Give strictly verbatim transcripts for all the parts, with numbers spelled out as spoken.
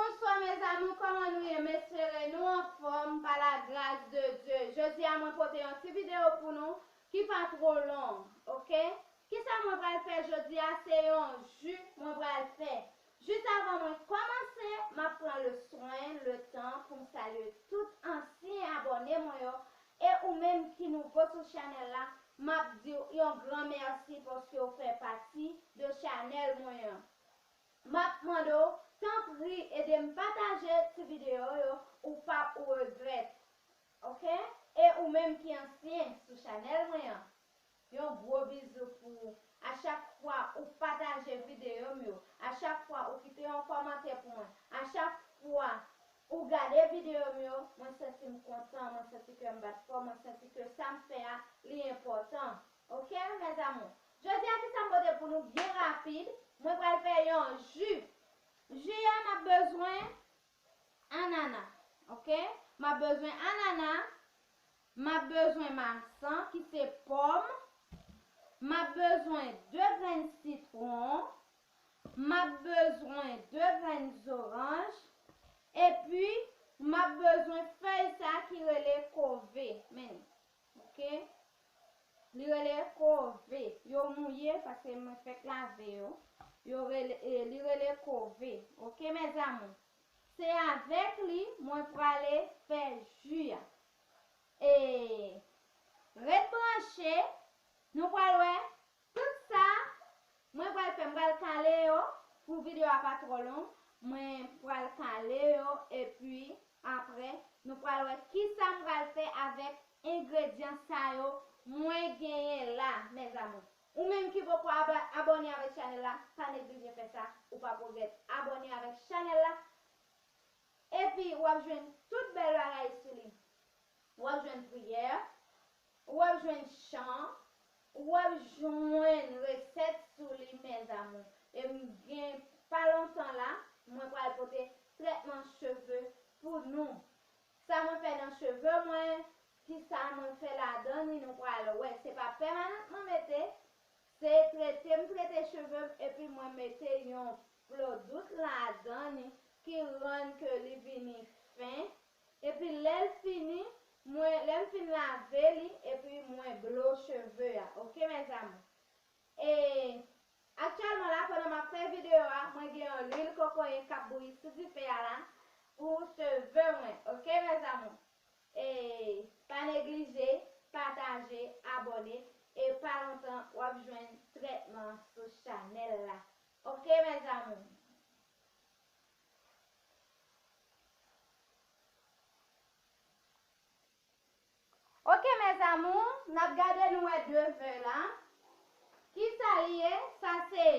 Bonswa, mes amours, kòman nou ye? M espere nou anfòm pa la grâce de Dieu. Jodi a, mwen pote yon ti videyo pou nou ki pa twò long, oke? Kisa mwen pral fè jodi a? Se yon ji mwen pral fè. Jis avan mwen kòmanse, m ap pran le swen, le tan pou m salye tout ansyen abòne mwen yo, e ou menm ki nouvo sou chanèl la, m ap di w yon gran mèsi paske w fè pati de chanèl mwen an. M ap mande w, tanpri, ede m pataje ti videyo yo, ou p ap regrèt. Oke? E ou menm ki ansyen sou chanèl mwen an, yon gwo bizou pou ou. A chak fwa ou pataje videyo m yo, a chak fwa ou kite yon kòmantè pou mwen, a chak fwa ou gade videyo m yo, mwen santi m kontan, mwen santi kè m bat fò, mwen santi ke sa m fè a, li enpòtan. Oke, mes amours? Jodi a, kisa m pote pou nou byen rapid? Mwen pral fè yon ji. Ji a, m ap bezwen anana, oke? M ap bezwen anana, m ap bezwen masan, ki se pòm, m ap bezwen de grenn sitwon, m ap bezwen de grenn zoranj, epi m ap bezwen fèy sa ki rele kove. Men li. Oke? Li rele kove. Yo mouye paske mwen fèk lave yo. Yo rele, e, li rele kove. Oke, mes amours? Se avèk li mwen prale fè ji a. E ret branche, nou pral wè tout sa mwen pral fè. M pral kale yo pou videyo a pa twò long. Mwen pral kale yo, epi apre, nou pral wè kisa m pral fè avèk engredyan sa yo mwen genyen la, mes amours. Ou menm ki poko aba-, abòne avèk chanèl la, pa neglije fè sa, ou p ap regrèt. Abòne avèk chanèl la, epi w ap jwenn tout bèl bagay sou li. W ap jwenn priyè, w ap jwenn chan, w ap jwenn resèt sou li, mes amours. E m gen pa lontan la, mwen pral pote trètman cheve pou nou. Sa mwen fè nan cheve mwen, kisa mwen fè ladan li, nou pral wè. Se pa pèmanant mwen mete, se trete m trete cheve m, epi mwen mete yon pwodout ladan li ki rann ke li vini fen. Epi lè l fini, mwen, lè m fin lave li, epi mwen blo cheve a. Oke, mes amours? E aktyèlman la, pandan m ap fè videyo a, mwen gen yon lwil kokoye k ap bouyi sou dife a la pou cheve mwen. Oke, mes amours? E pa neglije pataje, abòne, e pa lontan w ap jwenn trètman sou chanèl la. Oke, mes amours? Oke, mes amours, n ap gade nou wè de vè la. Kisa li ye? Sa se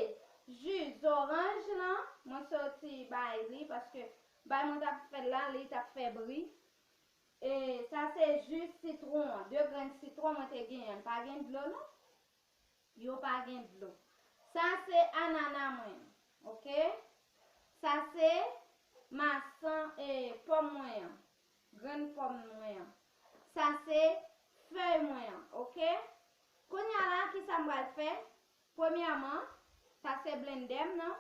ji zoranj lan. Mwen soti bay li paske bay mwen t ap fè la, li t ap fè bri. E sa se ji sitwon an. De grenn sitwon mwen te genyen. L pa gen dlo, non. Yo pa gen dlo. Sa se anana mwen, oke? Sa se masan, e, pòm mwen an, grenn pòm mwen an. Sa se fèy mwen an, oke? Kounye a la, kisa m pral fè? Premyèman, sa se blendè m nan.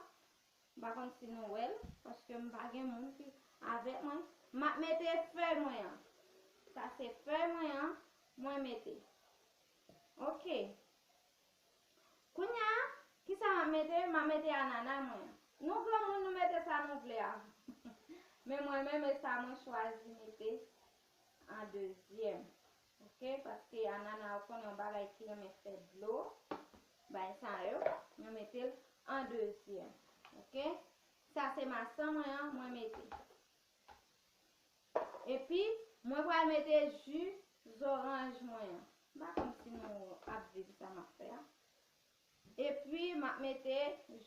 M pa konn si nou wè l, paske m pa gen moun ki avèk mwen. M ap mete fèy mwen an. Sa se fèy mwen an, mwen mete. Oke. Kounye a, kisa m ap mete? M ap mete anana mwen an. Nou granmoun, nou mete sa nou vle a. Men mwen menm, e sa mwen chwazi mete an dezyèm. Oke, paske anana, ou konnen, yon bagay ki renmen fè dlo. Bay sa yo, nou mete l an dezyèm. Oke? Sa se masan mwen an, mwen mete. Epi, mwen pral mete ji zoranj mwen an. M pa konn si nou ap viv sa m ap fè a. Epi, m ap mete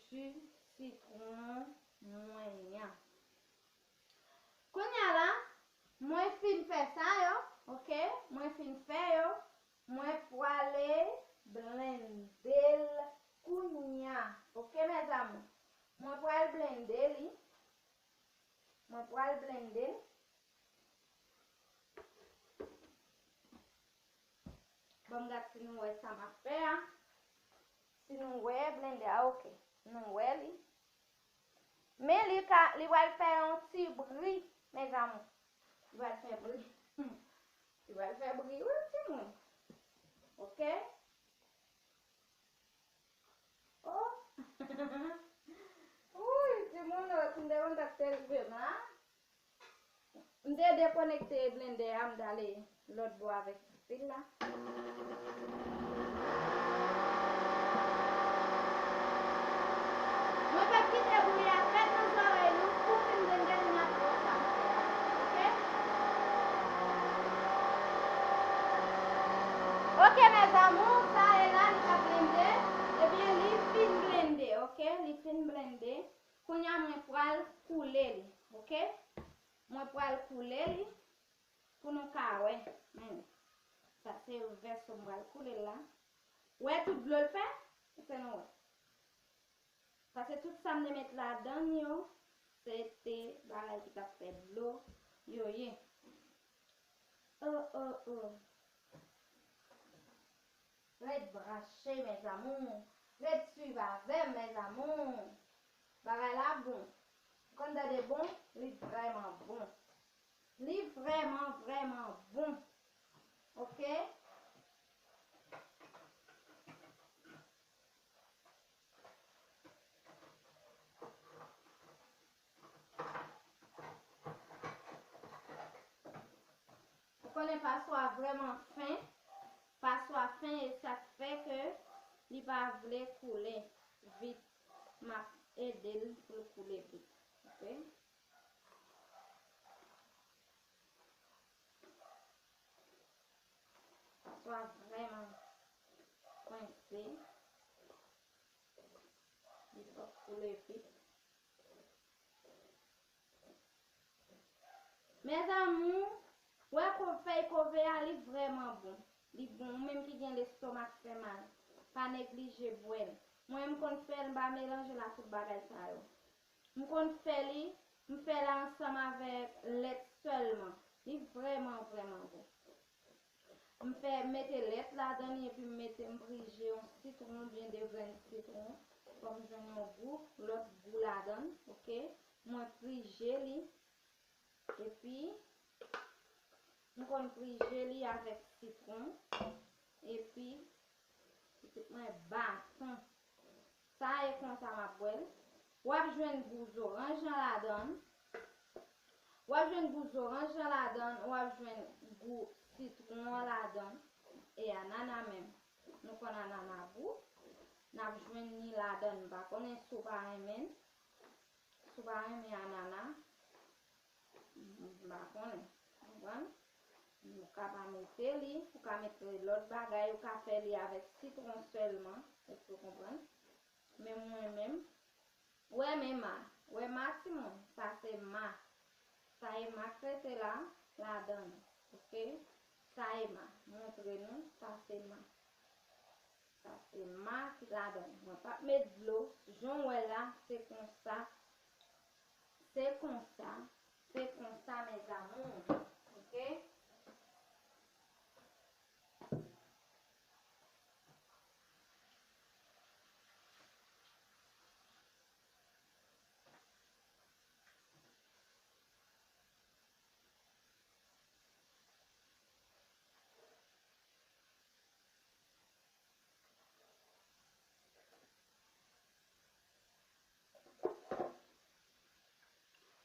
ji sitwon mwen an. Kounye a la, mwen fin fè sa yo, oke? Mwen fin fè yo, mwen pwale blende l kounye a, oke, mes amours? Mwen pral blende li. Mwen pral blende l. Ban m gad si nou wè sa m ap fè a. Si nou wè blende a, oke. Nou wè li. Men li ka, li pral fè yon ti bri, mes amours. Li pral fè bri. Li pral fè bri, wi, timoun. Ok? Oh! Wi, timoun, oh, si m te konn sa k te rive m la. M te dekonekte blendè a, m t ale lòt bò avèk fil la. Mwen p ap kite bri a fèt nan zòrèy nou pou fin blende, n ap wè sa m fè a. Ok? Ok, mes amours, sa e la, li ka blende. Ebyen, li fin blende, ok? Li fin blende. Kounye a, mwen pral koule li, ok? Mwen pral koule li pou nou ka wè. Men, sa se vèso m pral koule l la. Wè tout dlo l fè? Èske nou wè? Paske tout sa m te met ladan l yo, se te bagay ki t ap fè dlo yo ye. Oh, oh, oh. Ret branche, mes amours. Ret swiv avè m, mes amours. Bagay la bon. Ou konn tande bon? Li vrèman bon. Li vrèman, vrèman bon. Ok? Ou konnen paswa vrèman fen. Paswa fen, e sa k fè ke li pa vle koule vit. M ap ede l pou l koule vit. Ok? Paswa vrèman kwense. Li p ap koule vit. Mes amours, wè ko-, fèy kove a, li vrèman bon. Li bon, ou menm ki gen lestomak fè mal, pa neglije bwè l. Mwen, m konn fè l, m pa melanje l ak tout bagay sa yo. M konn fè li, m fè l ansanm avèk lèt sèlman. Li vrèman, vrèman bon. M fè, mete lèt ladan li, epi m mete, m prije yon sitwon oubyen de grenn sitwon. Fò m jwenn yon gou, lòt gou ladan l, ok? Mwen prije li. Epi, m konn prije li avèk sitwon. Epi, pitit mwen baton. Sa e konsa m ap bwè l. W ap jwenn gou zoranj lan ladan l. W ap jwenn gou zoranj lan ladan l. W ap jwenn gou sitwon an ladan l. E anana menm. Nou konn anana gou. N ap jwenn li ladan l. M pa konnen si w pa renmen l. Si w pa renmen anana, m pa konnen. Konprann? Ou ka pa mete li, ou ka mete lòt bagay, ou ka fè li avèk sitwon sèlman. Èske w konprann? Men mwen menm, wè men ma, wè ma timoun, sa se ma. Sa e ma k rete la, ladan l, ok? Sa e ma, montre nou, sa se ma. Sa se ma ki ladan l. Mwen p ap met dlo. Jan w wè la, se konsa. Se konsa. Se konsa, mes amours. Ok?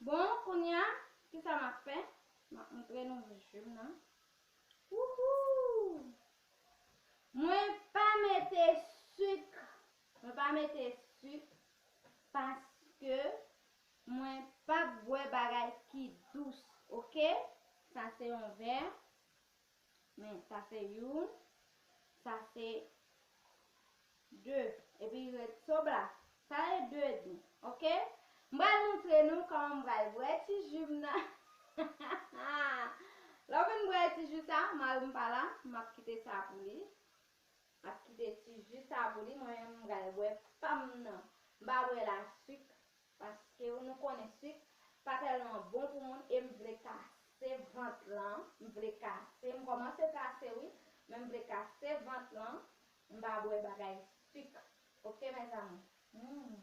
Bon, kounye a, kisa m ap fè? M ap montre nou ji m nan. Wouhou! Mwen pa mete sik. Mwen pa mete sik paske mwen p ap bwè bagay ki dous, ok? Sa se yon vè. Men, sa se youn, sa se de. Epi ret sobla. Sa e de edmi, ok? M pral montre nou kòman m pral bwè ti ji m nan. Lè w fin bwè ti ji sa, mari m pa la, m ap kite sa pou li. M ap kite ti ji sa pou li, mwen menm m pral bwè pa m nan. M pa bwè l a sik. Paske nou konnen sik pa tèlman bon pou moun e m vle kase vant lan. M vle kase, m kòmanse kase wi, men m vle kase vant lan. M pa bwè bagay sik. Ok, mes amours? Hmm.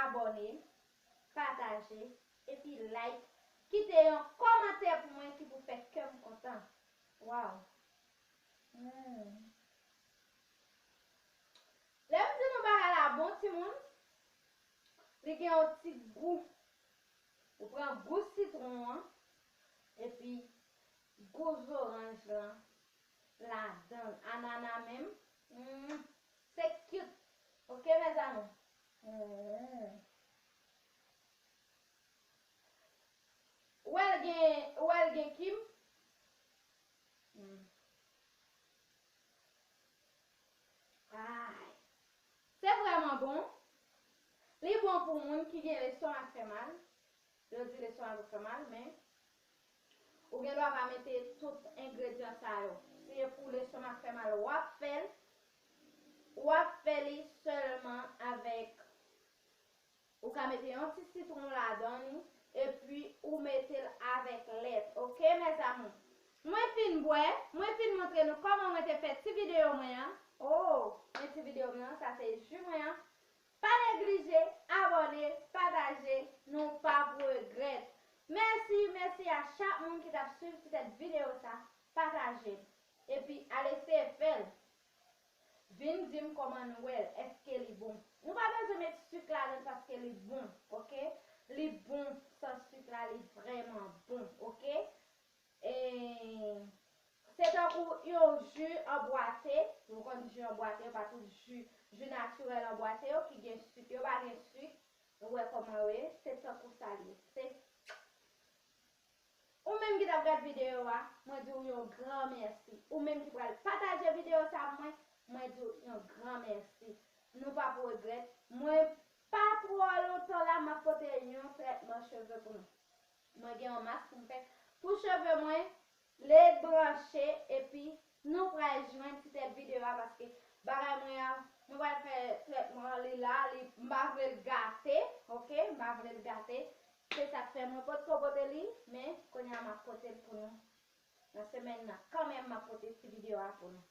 abòne, pataje, epi like. Kite yon kòmantè pou mwen ki pou fè kè m kontan. Waw. Hmm. Lè m di nou bagay la bon, timoun, li gen yon ti gou. Ou pran gou sitwon an, epi gou zoranj lan ladan l. Anana menm, mm, se cute. Ok, mes amours? Mm. Ou wè l gen, ou wè l gen kim? Mm. Ay. Se vrèman bon. Li bon pou moun ki gen lestomak fè mal. Yo di lestomak ou fè mal, men ou gen dwa pa mete tout engredyan sa yo. Si e pou lestomak fè mal, w ap fè l. W ap fè li sèlman avèk, ou ka mete yon ti sitwon ladan li, epi ou mete l avèk lèt. Ok, mes amours? Mwen fin bwè, mwen fin montre nou kòman mwen te fè ti videyo mwen an. Oh, men ti videyo mwen an, sa se ji mwen an. Pa neglije abòne, pataje, nou p ap regrèt. Mèsi, mèsi a chak moun ki t ap swiv ti tèt videyo sa, pataje l. Epi al eseye fè l. Vin di m kòman nou wè l, èske li bon. Nou pa bezwen met sik ladan l paske li bon, ok? Li bon san sik la, li vrèman bon, ok? E se tankou yon ji anbwate, nou konn ji anbwate, yo pa tout ji, ji natirèl anbwate yo ki gen sik, yo pa gen sik. Ou wè kòman yo ye, se tankou sa l ye. Se ou menm ki t ap gad videyo a, mwen di w yon gran mèsi. Ou menm ki pral pataje videyo sa pou mwen, mwen di w yon gran mèsi. Nou p ap regrèt. Mwen pa twò lontan la, m ap pote yon trètman cheve pou nou. Mwen gen yon mask pou m fè pou cheve mwen, li branche, epi nou pral jwenn ti tèt videyo a, paske bagay mwen an, mwen pral fè trètman an, li la, li, m pa vle l gate, ok? M pa vle l gate. Se sa k fè mwen potko pote li, men kounye a m ap pote l pou nou. Nan semèn nan, kanmenm, m ap pote ti videyo a pou nou.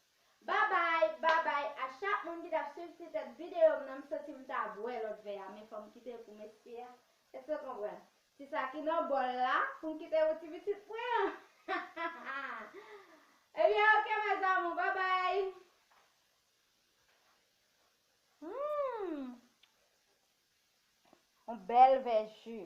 Babay, babay a chak moun ki t ap swiv ti tèt videyo m nan, m santi m ta bwè lòt vè a, men fò m kite l pou mesye a. Èske w konprann? Ti sa ki nan bòl la, pou m kite pou ti pitit mwen an. Ebyen, ok, mes amours, babay. Hmm. Yon bèl vè ji.